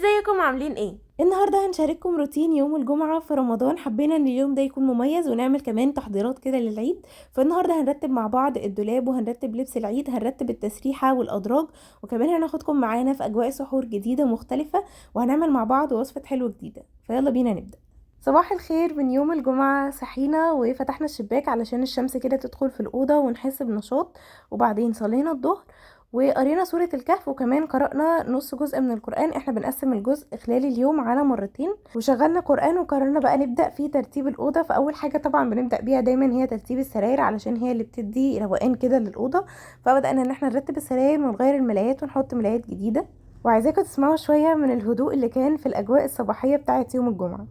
ازيكم عاملين ايه؟ النهارده هنشارككم روتين يوم الجمعة في رمضان. حبينا ان اليوم ده يكون مميز ونعمل كمان تحضيرات كده للعيد. فالنهارده هنرتب مع بعض الدولاب، وهنرتب لبس العيد، هنرتب التسريحه والادراج، وكمان هناخدكم معانا في اجواء سحور جديدة مختلفة، وهنعمل مع بعض وصفه حلوة جديدة. فيلا بينا نبدا. صباح الخير من يوم الجمعة. صحينا وفتحنا الشباك علشان الشمس كده تدخل في الأوضة ونحس بنشاط، وبعدين صلينا الظهر وقرينا سورة الكهف، وكمان قرأنا نص جزء من القرآن. احنا بنقسم الجزء خلال اليوم على مرتين، وشغلنا قرآن وقررنا بقى نبدأ في ترتيب الأوضة. فأول حاجة طبعا بنبدأ بيها دايما هي ترتيب السراير، علشان هي اللي بتدي روقان كده للأوضة. فبدأنا ان احنا نرتب السراير ونغير الملايات ونحط ملايات جديدة. وعايزاكم تسمعوا شوية من الهدوء اللي كان في الأجواء الصباحية بتاعت يوم الجمعة.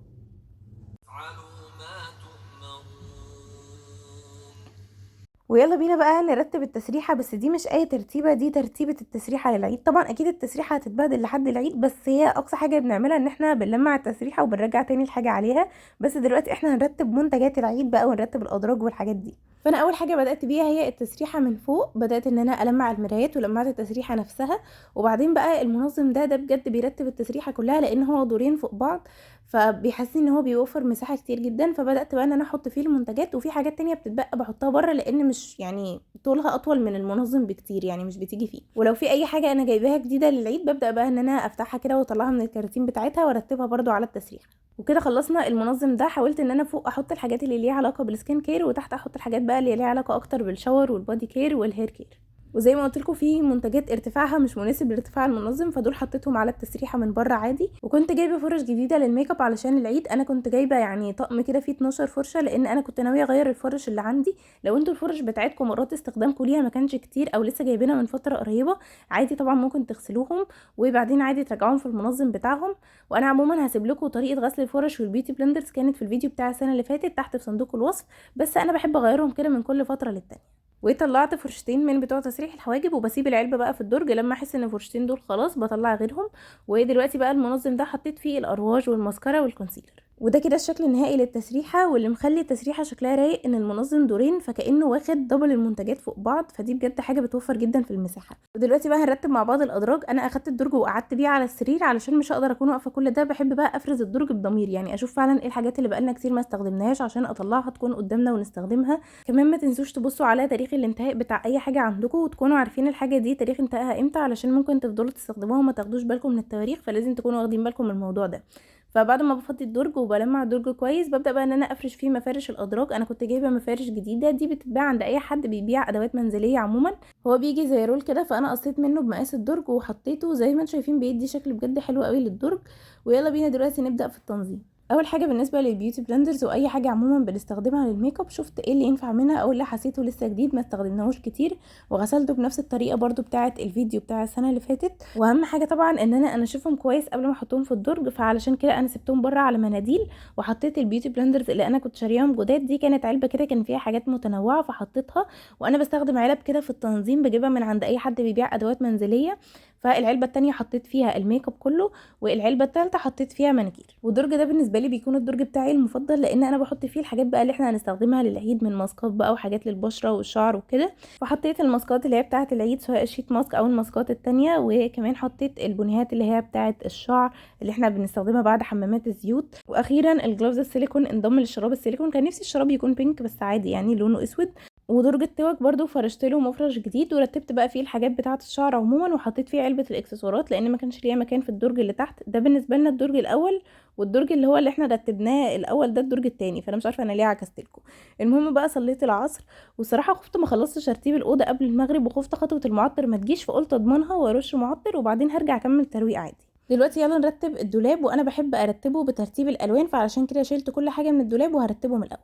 ويلا بينا بقى نرتب التسريحة. بس دي مش اي ترتيبة، دي ترتيبة التسريحة للعيد. طبعا اكيد التسريحة هتتبهدل لحد العيد، بس هي اقصى حاجة بنعملها ان احنا بنلمع التسريحة وبنرجع تاني الحاجة عليها. بس دلوقتي احنا هنرتب منتجات العيد بقى ونرتب الادراج والحاجات دي. فانا اول حاجة بدأت بيها هي التسريحة من فوق. بدأت ان انا المع المرايات ولمعت التسريحة نفسها. وبعدين بقى المنظم ده بجد بيرتب التسريحة كلها، لان هو دورين فوق بعض، فبيحسسني ان هو بيوفر مساحة كتير جدا. فبدات بقى ان انا احط فيه المنتجات، وفي حاجات تانية بتتبقى بحطها بره، لان مش يعني طولها اطول من المنظم بكتير، يعني مش بتيجي فيه. ولو في اي حاجة انا جايباها جديدة للعيد ببدا بقى ان انا افتحها كده واطلعها من الكراتين بتاعتها وارتبها برده على التسريحه. وكده خلصنا المنظم ده. حاولت ان انا فوق احط الحاجات اللي ليها علاقة بال skin care، وتحت احط الحاجات بقى اللي ليها علاقة اكتر بال shower وال body care وال hair care. وزي ما قلت لكم في منتجات ارتفاعها مش مناسب لارتفاع المنظم، فدول حطيتهم على التسريحه من بره عادي. وكنت جايبه فرش جديدة للميك اب علشان العيد. انا كنت جايبه يعني طقم كده فيه 12 فرشه، لان انا كنت ناوية اغير الفرش اللي عندي. لو انتوا الفرش بتاعتكم مرات استخدامكم ليها ما كانش كتير او لسه جايبينها من فترة قريبه، عادي طبعا ممكن تغسلوهم وبعدين عادي ترجعوهم في المنظم بتاعهم. وانا عموما هسيب لكم طريقه غسل الفرش وال beauty blenders، كانت في الفيديو بتاع السنة اللي فاتت تحت في صندوق الوصف. بس انا بحب اغيرهم كده من كل فترة للتانيه. وطلعت فرشتين من بتوع تسريح الحواجب، وبسيب العلبة بقى في الدرج لما احس ان الفرشتين دول خلاص بطلع غيرهم. ودلوقتي بقى المنظم ده حطيت فيه الارواج والماسكارا وال concealer. وده كده الشكل النهائي للتسريحه. واللي مخلي التسريحه شكلها رايق ان المنظم دورين، فكانه واخد double المنتجات فوق بعض، فدي بجد حاجة بتوفر جدا في المساحة. ودلوقتي بقى هنرتب مع بعض الادراج. انا اخدت الدرج وقعدت بيه على السرير علشان مش هقدر اكون واقفة كل ده. بحب بقى افرز الدرج بضمير، يعني اشوف فعلا ايه الحاجات اللي بقالنا كتير ما استخدمناهاش عشان اطلعها تكون قدامنا ونستخدمها. كمان ما تنسوش تبصوا على تاريخ الانتهاء بتاع اي حاجة عندكم، وتكونوا عارفين الحاجة دي تاريخ انتهائها امتى، علشان ممكن تفضلوا تستخدموها وما تاخدوش بالكم من التواريخ، فلازم تكونوا واخدين بالكم من الموضوع ده. فبعد ما بفضي الدرج وبلمع الدرج كويس، ببدا بقى ان انا افرش فيه مفارش الادراج. انا كنت جايبه مفارش جديدة، دي بتتباع عند اي حد بيبيع ادوات منزلية عموما. هو بيجي زي roll كده، فانا قصيت منه بمقاس الدرج وحطيته. زي ما انتم شايفين بيدي شكل بجد حلو قوي للدرج. ويلا بينا دلوقتي نبدا في التنظيم. اول حاجة بالنسبة لل beauty blenders واي حاجة عموما بنستخدمها للميك اب، شفت ايه اللي ينفع منها او اللي حسيته لسه جديد ما استخدمناهوش كتير، وغسلته بنفس الطريقة برده بتاعه الفيديو بتاع السنة اللي فاتت. واهم حاجة طبعا ان انا انشفهم كويس قبل ما احطهم في الدرج، فعلشان كده انا سبتهم بره على مناديل. وحطيت ال beauty blenders اللي انا كنت شارياهم جداد، دي كانت علبة كده كان فيها حاجات متنوعة فحطيتها. وانا بستخدم علب كده في التنظيم بجيبها من عند اي حد بيبيع ادوات منزلية. فالعلبه الثانية حطيت فيها الميك اب كله، والعلبه الثالثة حطيت فيها مناكير. والدرج ده بالنسبة لي بيكون الدرج بتاعي المفضل، لان انا بحط فيه الحاجات بقى اللي احنا هنستخدمها للعيد من ماسكات بقى وحاجات للبشره والشعر وكده. فحطيت الماسكات اللي هي بتاعه العيد سواء ال sheet mask او الماسكات التانية، وكمان حطيت البنيهات اللي هي بتاعه الشعر اللي احنا بنستخدمها بعد حمامات الزيوت. واخيرا ال gloves السيليكون انضم للشراب السيليكون. كان نفسي الشراب يكون pink بس عادي يعني لونه اسود. ودرج التوك برضو فرشت له مفرش جديد، ورتبت بقى فيه الحاجات بتاعه الشعر عموما، وحطيت فيه علبة الاكسسوارات لان ما كانش ليا مكان في الدرج اللي تحت. ده بالنسبة لنا الدرج الاول، والدرج اللي هو اللي احنا رتبناه الاول ده الدرج التاني، فانا مش عارفه انا ليه عكست لكم. المهم بقى صليت العصر، والصراحة خفت ما خلصتش ترتيب الاوضة قبل المغرب، وخفت خطوة المعطر ما تجيش، فقلت اضمنها وارش معطر وبعدين هرجع اكمل ترويق عادي. دلوقتي يلا نرتب الدولاب. وانا بحب ارتبه بترتيب الالوان، فعلشان كده شلت كل حاجة من الدولاب وهرتبه من الاول.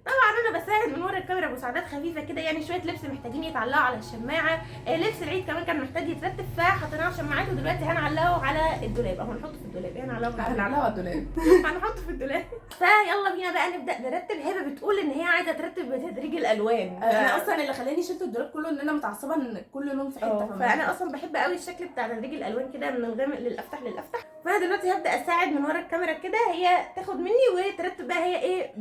طبعا انا بساعد من ورا الكاميرا مساعدات خفيفة كده، يعني شوية لبس محتاجين يتعلقوا على الشماعه، لبس العيد كمان كان محتاج يترتب فحطيناه على الشماعات، ودلوقتي هنعلقه على الدولاب اهو. هنحطه في الدولاب، هنعلقه على الدولاب هنحطه في الدولاب. فيلا بينا بقى نبدا نرتب. هبه بتقول ان هي عايزه ترتب بتدريج الالوان. انا اصلا اللي خلاني شلت الدولاب كله ان انا متعصبه ان كل لون في حتة، فانا اصلا بحب قوي الشكل بتاع تدريج الالوان كده من الغامق للافتح للافتح. فانا دلوقتي هبدا اساعد من ورا الكاميرا كده، هي تاخد مني وترتب بقى هي ايه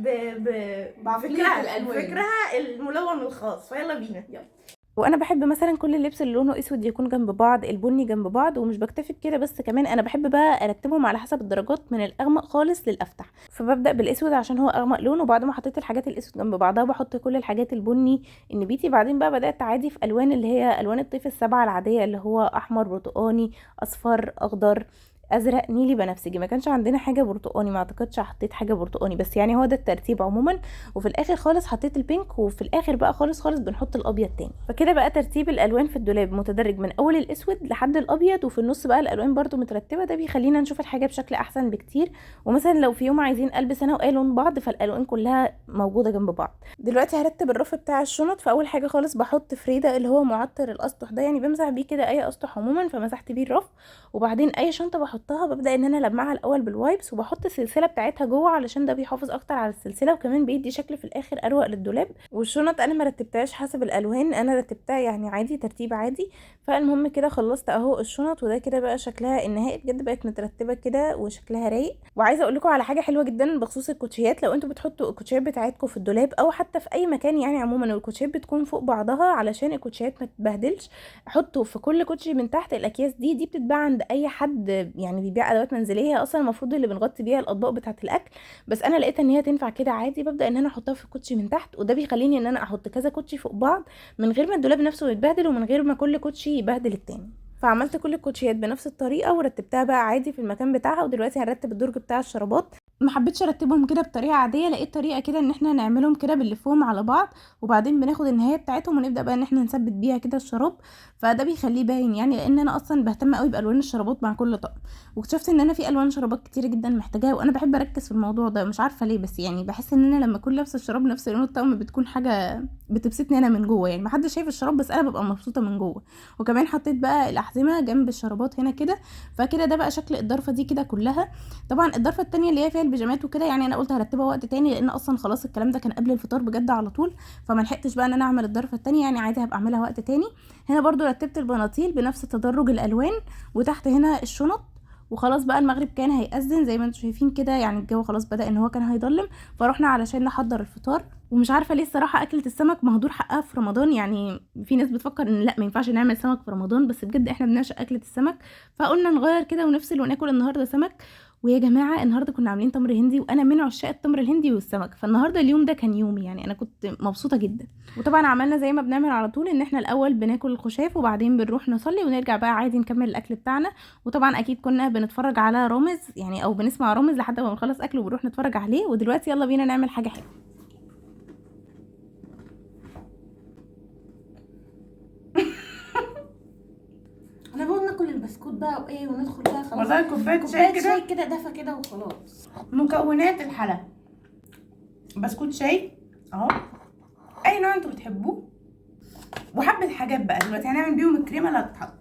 بعفكرها فكرها الملون الخاص. فيلا بينا. يلا. وانا بحب مثلا كل اللبس اللي لونه اسود يكون جنب بعض، البني جنب بعض، ومش بكتفي بكده بس، كمان انا بحب بقى ارتبهم على حسب الدرجات من الاغمق خالص للافتح. فببدا بالاسود عشان هو اغمق لون، وبعد ما حطيت الحاجات الاسود جنب بعضها بحط كل الحاجات البني النبيتي. بعدين بقى بدات عادي في الوان اللي هي الوان الطيف السبعة العادية، اللي هو احمر، برتقاني، اصفر، اخضر، ازرق، نيلي، بنفسجي. ما كانش عندنا حاجة برتقاني، ما اعتقدش حطيت حاجة برتقاني، بس يعني هو ده الترتيب عموما. وفي الاخر خالص حطيت ال pink، وفي الاخر بقى خالص خالص بنحط الابيض تاني. فكده بقى ترتيب الالوان في الدولاب متدرج من اول الاسود لحد الابيض، وفي النص بقى الالوان برده مترتبة. ده بيخلينا نشوف الحاجة بشكل احسن بكتير. ومثلا لو في يوم عايزين البس انا وايه لون بعض، فالالوان كلها موجودة جنب بعض. دلوقتي هرتب الرف بتاع الشنط. فاول حاجة خالص بحط فريدة اللي هو معطر الاسطح ده، يعني بمسح بيه كده اي اسطح عموما، فمسحت بيه الرف. وبعدين اي شنطه بحطها ببدا ان انا المعها الاول بال wipes، وبحط السلسلة بتاعتها جوه علشان ده بيحافظ اكتر على السلسلة، وكمان بيدي شكل في الاخر اروق للدولاب. والشنط انا ما رتبتهاش حسب الالوان، انا رتبتها يعني عادي، ترتيب عادي. فالمهم كده خلصت اهو الشنط، وده كده بقى شكلها النهائي. بجد بقت مترتبة كده وشكلها رايق. وعايزه اقول لكم على حاجة حلوة جدا بخصوص الكوتشيات. لو انتوا بتحطوا الكوتشيات بتاعتكم في الدولاب او حتى في اي مكان يعني عموما، والكوتشيات بتكون فوق بعضها علشان الكوتشيات ما تتبهدلش، حطوا في كل كوتشي من تحت الاكياس دي بتتباع عند اي حد يعني بيبيع ادوات منزلية، اصلا المفروض اللي بنغطي بيها الاطباق بتاعه الاكل، بس انا لقيت ان هي تنفع كده عادي. ببدا ان انا احطها في الكوتشي من تحت، وده بيخليني ان انا احط كذا كوتشي فوق بعض من غير ما الدولاب نفسه يتبهدل، ومن غير ما كل كوتشي يبهدل التاني. فعملت كل الكوتشيات بنفس الطريقة ورتبتها بقى عادي في المكان بتاعها. ودلوقتي هنرتب الدرج بتاع الشرابات. ما حبيتش ارتبهم كده بطريقة عادية، لقيت طريقه كده ان احنا نعملهم كده بنلفهم على بعض، وبعدين بناخد النهاية بتاعتهم ونبدا بقى ان احنا نثبت بيها كده الشراب، فده بيخليه باين يعني، لان انا اصلا بهتم قوي بالوان الشرابات مع كل طقم. واكتشفت ان انا في الوان شرابات كتير جدا محتاجاها، وانا بحب اركز في الموضوع ده مش عارفه ليه، بس يعني بحس ان انا لما اكون لابسه الشراب نفس لون الطقم بتكون حاجة بتبسطني انا من جوه، يعني محدش شايف الشراب بس انا ببقى مبسوطة من جوه. وكمان حطيت بقى الاحزمه جنب الشرابات هنا كده، فكده ده بقى شكل الضرفه دي كده كلها. طبعا الضرفه التانية اللي هي فيها البيجامات وكده يعني انا قلت هرتبها وقت تاني، لان اصلا خلاص الكلام ده كان قبل الفطار بجد على طول، فما لحقتش بقى ان انا اعمل الضرفه التانية، يعني عادي هبقى اعملها وقت تاني. هنا برضو رتبت البناطيل بنفس تدرج الالوان، وتحت هنا الشنط. وخلاص بقى المغرب كان هيأذن زي ما انتم شايفين كده، يعني الجو خلاص بدأ ان هو كان هيضلم، فروحنا علشان نحضر الفطار. ومش عارفه ليه الصراحة اكله السمك مهدور حقها في رمضان، يعني في ناس بتفكر ان لا ما ينفعش نعمل سمك في رمضان، بس بجد احنا بنعشق اكله السمك، فقلنا نغير كده ونفصل وناكل النهارده سمك. ويا جماعة النهارده كنا عاملين تمر هندي، وانا من عشاق التمر الهندي والسمك، فالنهارده اليوم ده كان يومي، يعني انا كنت مبسوطة جدا. وطبعا عملنا زي ما بنعمل على طول، ان احنا الاول بناكل الخشاف وبعدين بنروح نصلي ونرجع بقى عادي نكمل الاكل بتاعنا. وطبعا اكيد كنا بنتفرج على رامز يعني، او بنسمع رامز لحد ما بنخلص اكل وبنروح نتفرج عليه. ودلوقتي يلا بينا نعمل حاجة حلوة. انا بقول ناكل البسكوت بقى وايه وندخل بقى خلاص. والله كوباية شاي كده، شاي كده دفى كده وخلاص. مكونات الحلا بسكوت شاي اهو، اي نوع انتوا بتحبوه، وحبه حاجات بقى دلوقتي هنعمل بيهم الكريمة اللي هتتحط.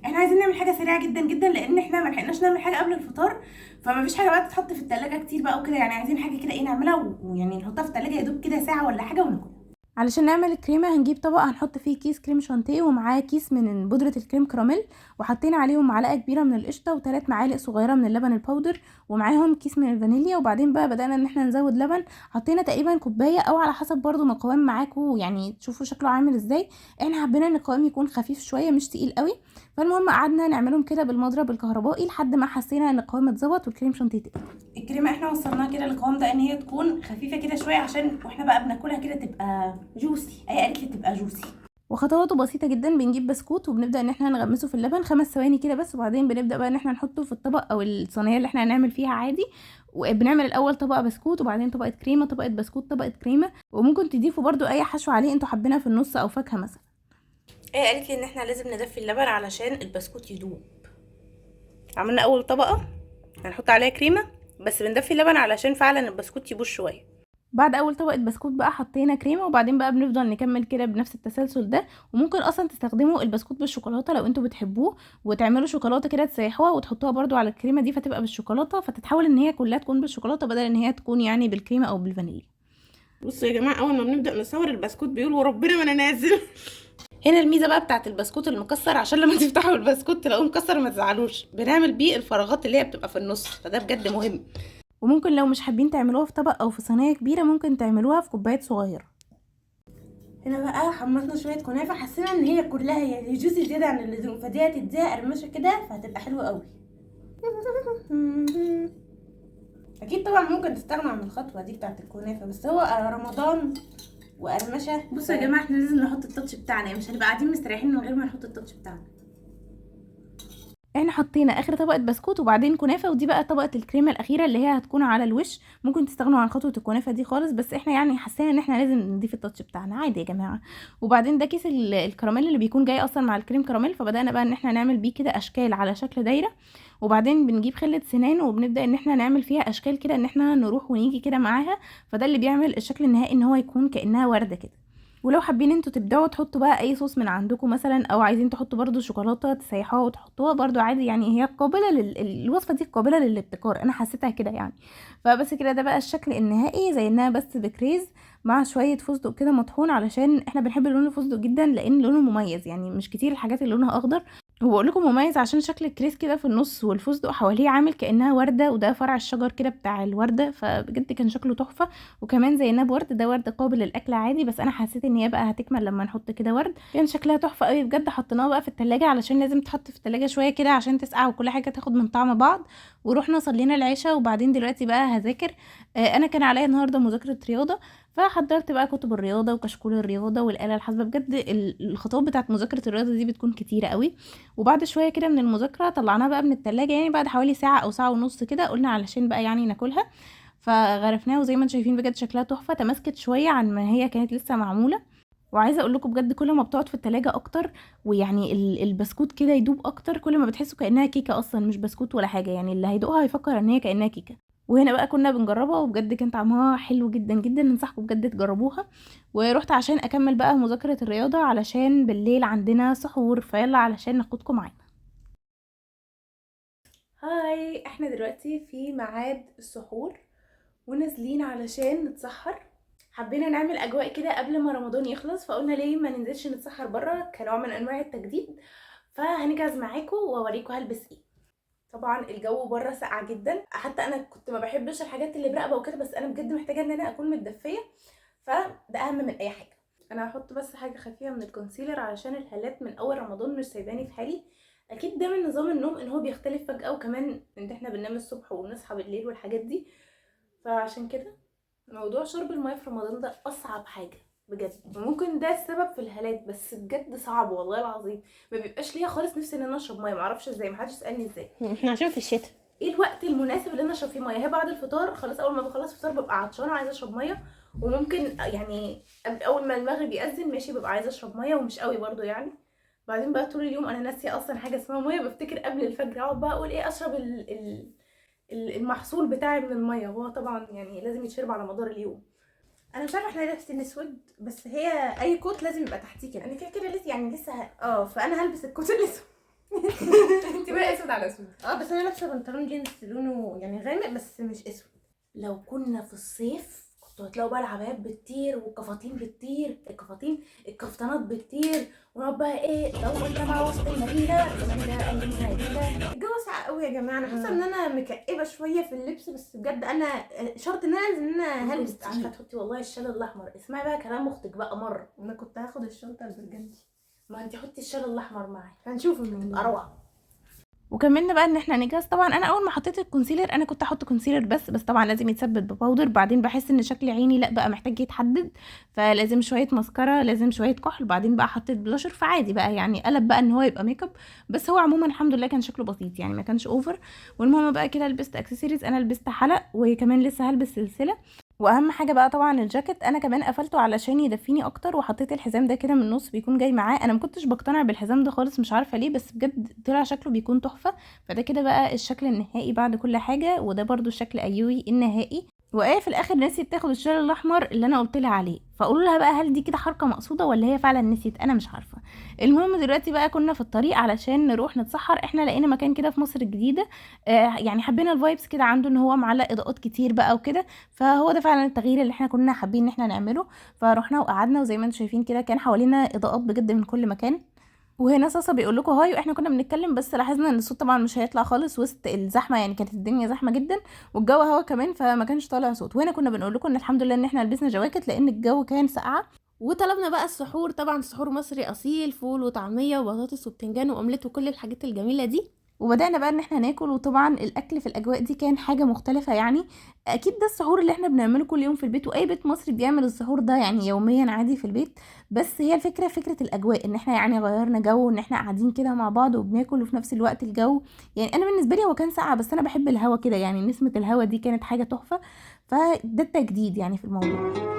احنا عايزين نعمل حاجة سريعة جدا جدا، لان احنا ما لحقناش نعمل حاجة قبل الفطار، فما فيش حاجة بقى تتحط في التلاجة كتير بقى وكده، يعني عايزين حاجة كده ايه نعملها ويعني نحطها في التلاجة يا دوب كده ساعة ولا حاجة وناكلها. علشان نعمل الكريمة هنجيب طبق هنحط فيه كيس كريم شانتيه ومعاه كيس من بودره الكريم كراميل، وحطينا عليهم معلقه كبيرة من القشطه وثلاث معالق صغيرة من اللبن ال powder، ومعاهم كيس من الفانيليا. وبعدين بقى بدانا ان احنا نزود لبن، حطينا تقريبا كوباية او على حسب برضو ما القوام معاكم، يعني تشوفوا شكله عامل ازاي. احنا حبينا ان القوام يكون خفيف شوية مش تقيل قوي. فالمهم قعدنا نعملهم كده بالمضرب الكهربائي لحد ما حسينا ان القوام اتظبط والكريم شانتيه تقيل. الكريمة احنا وصلناها كده للقوام ده ان هي تكون خفيفة كده شوية، عشان واحنا بقى بناكلها كده تبقى juicy. هي قالت لي تبقى juicy. وخطواته بسيطة جدا، بنجيب بسكوت وبنبدا ان احنا نغمسه في اللبن 5 ثواني كده بس، وبعدين بنبدا بقى ان احنا نحطه في الطبق او الصينية اللي احنا هنعمل فيها عادي. وبنعمل الاول طبقه بسكوت وبعدين طبقه كريمة، طبقه بسكوت، طبقه كريمة، وممكن تضيفوا برده اي حشو عليه انتوا حابينها في النص او فاكهة مثلا. هي قالت لي ان احنا لازم ندفي اللبن علشان البسكوت يدوب. عملنا اول طبقه هنحط عليها كريمة، بس بندفي اللبن علشان فعلا البسكوت يبوظ شوية. بعد اول طبقه بسكوت بقى حطينا كريمة، وبعدين بقى بنفضل نكمل كده بنفس التسلسل ده. وممكن اصلا تستخدموا البسكوت بالشوكولاته لو انتوا بتحبوه، وتعملوا شوكولاتة كده تسيحوها وتحطوها برده على الكريمة دي، فتبقى بالشوكولاته، فتتحول ان هي كلها تكون بالشوكولاته بدل ان هي تكون يعني بالكريمه او بالفانيليا. بصوا يا جماعة، اول ما بنبدا نصور البسكوت بيقول وربنا ما انا نازل. هنا الميزة بقى بتاعت البسكوت المكسر، عشان لما تفتحوا البسكوت تلاقوه مكسر ما تزعلوش، بنعمل بيه الفراغات اللي هي بتبقى في النص، فده بجد مهم. وممكن لو مش حابين تعملوها في طبق او في صينية كبيرة ممكن تعملوها في كوبايات صغيرة. هنا بقى حمصنا شوية كنافه، حسينا ان هي كلها يعني juicy زيادة عن اللزوم، فدي هتديها قرمشه كده فهتبقى حلوة قوي. اكيد طبعا ممكن تستغنوا عن الخطوة دي بتاعت الكنافه، بس هو رمضان وقرمشه. بصوا يا جماعة احنا لازم نحط ال touch بتاعنا، يعني مش هنبقى قاعدين مستريحين من غير ما نحط ال touch بتاعنا. احنا حطينا اخر طبقه بسكوت وبعدين كنافه، ودي بقى طبقه الكريمة الاخيرة اللي هي هتكون على الوش. ممكن تستغنوا عن خطوة الكنافه دي خالص، بس احنا يعني حسينا ان احنا لازم نضيف ال touch بتاعنا، عادي يا جماعة. وبعدين ده كيس الكراميل اللي بيكون جاي اصلا مع الكريم كراميل، فبدانا بقى ان احنا نعمل بيه كده اشكال على شكل دايرة. وبعدين بنجيب خله سنان وبنبدا ان احنا نعمل فيها اشكال كده، ان احنا نروح ونيجي كده معاها، فده اللي بيعمل الشكل النهائي ان هو يكون كانها ورده كده. ولو حابين انتوا تبداوا تحطوا بقى اي صوص من عندكم مثلا، او عايزين تحطوا برضو شوكولاتة تسيحوها وتحطوها برضو عادي، يعني هي قابله الوصفة دي قابله للابتكار، انا حسيتها كده يعني. فبس كده ده بقى الشكل النهائي، زيناها بس بكريز مع شوية فستق كده مطحون، علشان احنا بنحب لون الفستق جدا لان لونه مميز، يعني مش كتير الحاجات اللي لونها اخضر. وبقول لكم مميز عشان شكل الكريز كده في النص والفستق حواليه عامل كانها ورده، وده فرع الشجر كده بتاع الورده، فبجد كان شكله تحفة. وكمان زيناه بورد، ده ورد قابل للاكل عادي، بس انا حسيت ان هي بقى هتكمل لما نحط كده ورد، كان شكلها تحفة قوي بجد. حطيناه بقى في التلاجة علشان لازم تحط في التلاجة شوية كده عشان تسقع وكل حاجة تاخد من طعم بعض. ورحنا صلينا العشاء، وبعدين دلوقتي بقى هذاكر. انا كان عليا النهارده مذاكرة رياضة، فحضرت بقى كتب الرياضة وكشكول الرياضة والاله الحاسبة. بجد الخطوات بتاعت مذاكرة الرياضة دي بتكون كتيرة قوي. وبعد شوية كده من المذاكرة طلعناها بقى من التلاجة، يعني بعد حوالي ساعة او ساعة ونص كده، قلنا علشان بقى يعني ناكلها، فغرفناها. وزي ما انتم شايفين بجد شكلها تحفة، تماسكت شوية عن ما هي كانت لسه معمولة. وعايزه اقول لكم بجد كل ما بتقعد في التلاجة اكتر ويعني البسكوت كده يدوب اكتر، كل ما بتحسوا كانها كيكة اصلا مش بسكوت ولا حاجة، يعني اللي هيدوقها هيفكر ان هي كانها كيكة. وهنا بقى كنا بنجربها وبجد كان طعمها حلو جدا جدا، انصحكم بجد تجربوها. ورحت عشان اكمل بقى مذاكرة الرياضة علشان بالليل عندنا سحور، فيلا علشان ناخدكم معانا. هاي، احنا دلوقتي في ميعاد السحور ونازلين علشان نتسحر. حبينا نعمل اجواء كده قبل ما رمضان يخلص، فقلنا ليه ما ننزلش نتسحر بره كنوع من انواع التجديد. فهنجهز معاكم واوريكم هلبس ايه. طبعا الجو بره ساقع جدا، حتى انا كنت ما بحبش الحاجات اللي برقبه وكده، بس انا بجد محتاجه ان انا اكون متدفيه، فده اهم من اي حاجة. انا هحط بس حاجة خفيفة من ال concealer علشان الهالات من اول رمضان مش سايباني في حالي. اكيد ده من نظام النوم ان هو بيختلف فجاة، وكمان ان احنا بننام الصبح وبنصحى بالليل والحاجات دي، فعشان كده موضوع شرب المية في رمضان ده اصعب حاجة بجد. ممكن ده السبب في الهالات، بس بجد صعب والله العظيم، ما بيبقاش ليا خالص نفسي ان انا اشرب مية، معرفش ازاي، محدش يسالني ازاي. احنا عشان في الشتاء ايه الوقت المناسب اللي انا اشرب فيه مية؟ هي بعد الفطار خلاص، اول ما بخلص فطار ببقى عطشانة عايزه اشرب مية، وممكن يعني اول ما المغرب يأذن ماشي ببقى عايزه اشرب مية، ومش قوي برضو يعني. بعدين بقى طول اليوم انا ناسيه اصلا حاجة اسمها مية، بفتكر قبل الفجر اقعد بقى اقول ايه اشرب المحصول بتاعي من المية، وهو طبعا يعني لازم يتشرب على مدار اليوم. انا مش عارفه احنا لابسين اسود، بس هي اي coat لازم يبقى تحتيه كده. انا كده كده لسه يعني لسه فانا هلبس ال coat الاسود. انت بقى اسود على اسود. بس انا لابسه بنطلون جينز لونه يعني غامق بس مش اسود. لو كنا في الصيف كنتوا هتلاقوا بقى العبايات بتطير والكفاطين بتطير، الكفاطين الكفتانات بتطير، ونقعد بقى ايه لو انت مع وسط المدينة زمان ده. الجو ساقع قوي يا جماعة، انا حاسه ان انا مكئبه شوية في اللبس، بس بجد انا شرط ان انا انزل ان انا هلبس. عارفه تحطي والله الشال الاحمر. اسمعي بقى كلام اختك بقى مرة، انا كنت هاخد الشنطة ال burgundy. ما انت حطي الشال الاحمر معايا هنشوف الموضوع اروع. وكملنا بقى ان احنا نجهز. طبعا انا اول ما حطيت ال concealer انا كنت احط concealer بس طبعا لازم يتثبت ب powder. بعدين بحس ان شكل عيني لا بقى محتاج يتحدد، فلازم شوية ماسكارا، لازم شوية كحل، بعدين بقى حطيت بلاشر، فعادي بقى يعني قلب بقى ان هو يبقى ميك اب، بس هو عموما الحمد لله كان شكله بسيط يعني ما كانش over. والمهم بقى كده لبست اكسسوارز، انا لبست حلق وكمان لسه هلبس سلسلة، واهم حاجة بقى طبعا الجاكيت انا كمان قفلته علشان يدفيني اكتر، وحطيت الحزام ده كده من النص بيكون جاي معاه. انا ما كنتش بقتنع بالحزام ده خالص مش عارفه ليه، بس بجد طلع شكله بيكون تحفة. فده كده بقى الشكل النهائي بعد كل حاجة، وده برضو الشكل ايوي النهائي. وايه في الاخر نسيت تاخد الشال الاحمر اللي انا قلت لها عليه، فاقول لها بقى هل دي كده حركة مقصوده ولا هي فعلا نسيت؟ انا مش عارفه. المهم دلوقتي بقى كنا في الطريق علشان نروح نتسحر، احنا لقينا مكان كده في مصر الجديدة، يعني حبينا ال vibes كده عنده ان هو معلق اضاءات كتير بقى وكده، فهو ده فعلا التغيير اللي احنا كنا حابين ان احنا نعمله. فروحنا وقعدنا، وزي ما انتم شايفين كده كان حوالينا اضاءات بجد من كل مكان. وهنا صاصه بيقول لكم hi، واحنا كنا بنتكلم بس لاحظنا ان الصوت طبعا مش هيطلع خالص وسط الزحمة، يعني كانت الدنيا زحمة جدا والجو هوا كمان، فما كانش طالع صوت. وهنا كنا بنقول لكم ان الحمد لله ان احنا لبسنا جواكت لان الجو كان ساقعه. وطلبنا بقى السحور، طبعا سحور مصري اصيل، فول وطعميه وبطاطس وبتنجان واومليت وكل الحاجات الجميلة دي. وبدأنا بقى ان احنا ناكل، وطبعا الاكل في الاجواء دي كان حاجة مختلفة. يعني اكيد ده السحور اللي احنا بنعمله كل يوم في البيت، واي بيت مصري بيعمل السحور ده يعني يوميا عادي في البيت، بس هي الفكرة فكرة الاجواء، ان احنا يعني غيرنا جو، ان احنا قاعدين كده مع بعض وبناكل، وفي نفس الوقت الجو يعني انا بالنسبة لي هو كان ساقع، بس انا بحب الهوا كده، يعني نسمه الهوا دي كانت حاجة تحفة، فده التجديد يعني في الموضوع.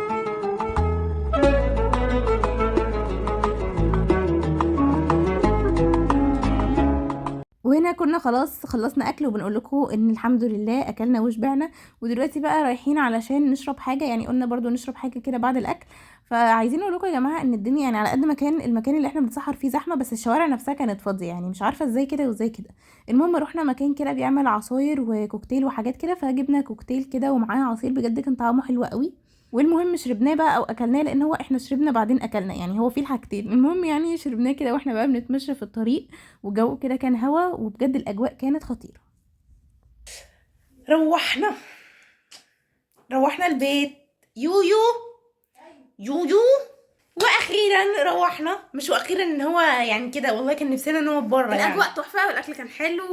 وهنا كنا خلاص خلصنا اكل، وبنقول لكم ان الحمد لله اكلنا وشبعنا، ودلوقتي بقى رايحين علشان نشرب حاجة، يعني قلنا برضو نشرب حاجة كده بعد الاكل. فعايزين نقول لكم يا جماعة ان الدنيا يعني على قد ما كان المكان اللي احنا بنتسحر فيه زحمة، بس الشوارع نفسها كانت فاضية، يعني مش عارفه ازاي كده وازاي كده. المهم رحنا مكان كده بيعمل عصاير وكوكتيل وحاجات كده، فجبنا كوكتيل كده ومعاه عصير، بجد كان طعمه حلو قوي. والمهم شربناه بقى او اكلناه، لان هو احنا شربنا بعدين اكلنا، يعني هو فيه الحاجتين. المهم يعني شربناه كده واحنا بقى بنتمشى في الطريق، والجو كده كان هوا، وبجد الاجواء كانت خطيرة. روحنا البيت. يويو يويو، واخيرا روحنا. مش واخيرا ان هو يعني كده، والله كان نفسنا ان هو بره. يعني الاجواء تحفة والاكل كان حلو،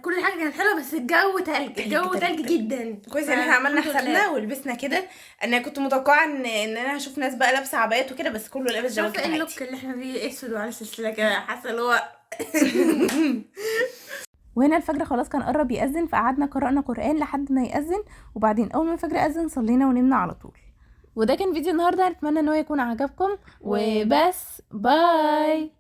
كل حاجة كانت حلوة، بس الجو تلج، الجو تلج جدا. كويس ان احنا عملنا الحمد لله. حسابنا ولبسنا كده. انا كنت متوقعه ان انا هشوف ناس بقى لابسه عبايات وكده، بس كله لابس جواكت شايفه عادي. ال look اللي احنا فيه اسود وعلى سلسلة كده، حاسه اللي هو وهنا الفجر خلاص كان قرب يأذن، فقعدنا قرأنا قرآن لحد ما يأذن، وبعدين اول ما الفجر أذن صلينا ونمنا على طول. وده كان فيديو النهارده، اتمنى ان هو يكون عجبكم، وبس bye.